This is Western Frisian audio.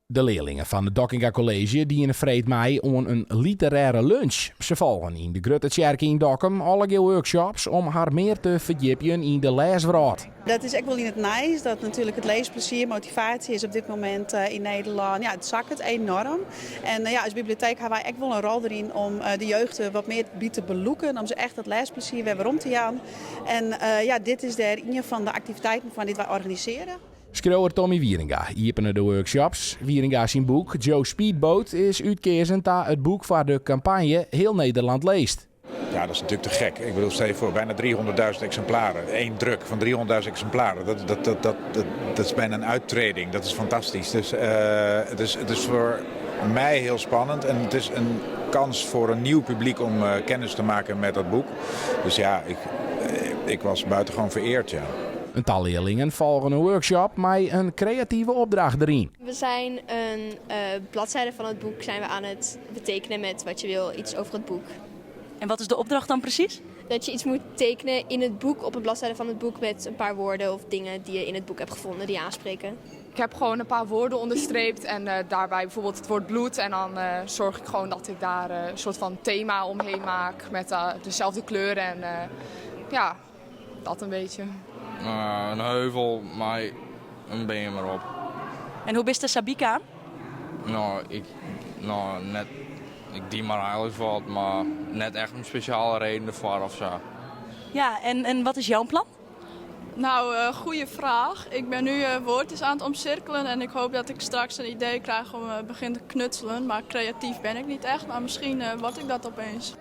De learlingen fan it Dockinga College diene freed mei oan in literêre lunch. Se folgen yn de Grutte Tsjerke yn Dokkum allegear workshops om har mear te ferdjipjen yn de lêswrâld. Dat is ek wol yn it nijs, dat natuerlik it lêsplezier, motivaasje is op dit momint yn Nederlân, ja, it sakket enorm. En ja, as biblioteek ha wy ek wol in rol deryn om de jeugd der wat mear by te belûken, om se echt dat lêsplezier wer werom te jaan. En ja, dit is dêr ien fan de aktiviteiten fan dy't wy organisearje. Skriuwer Tommy Wieringa iepene de workshops. Wieringa syn boek Joe Speedboat is útkeazen ta it boek foar de kampanje Heel Nederland leest. Ja, dat is natuerlik te gek. Ik bedoel, stel je voor, bijna 300.000 exemplaren. Eén druk van 300.000 exemplaren. Dat, dat, dat, dat, dat, dat is bijna een uittreding. Dat is fantastisch. Dus uh, het, is, het is voor mij heel spannend. En het is een kans voor een nieuw publiek om uh, kennis te maken met dat boek. Dus ja, ik, ik was buitengewoon vereerd, ja. In tal learlingen folgen in workshop mei in kreative opdracht deryn. We zijn een uh, bladzijde van het boek zijn we aan het betekenen met wat je wil, iets over het boek. En wat is de opdracht dan precies? Dat je iets moet tekenen in het boek, op een bladzijde van het boek met een paar woorden of dingen die je in het boek hebt gevonden die je aanspreken. Ik heb gewoon een paar woorden onderstreept en uh, daarbij bijvoorbeeld het woord bloed. En dan uh, zorg ik gewoon dat ik daar uh, een soort van thema omheen maak met dezelfde kleuren en ja, dat een beetje. In heuvel mei in beam derop. En hoe bist der sa kaam? No, ik, no, net, ik die mar eigenlik wat, mar net echt in spesjale reden derfoar of sa. Ja, en, en wat is jouw plan? Nou, uh, goede vraag. Ik ben nu uh, woordjes aan het omcirkelen en ik hoop dat ik straks een idee krijg om uh, begin te knutselen. Maar creatief ben ik niet echt, maar misschien word ik dat opeens.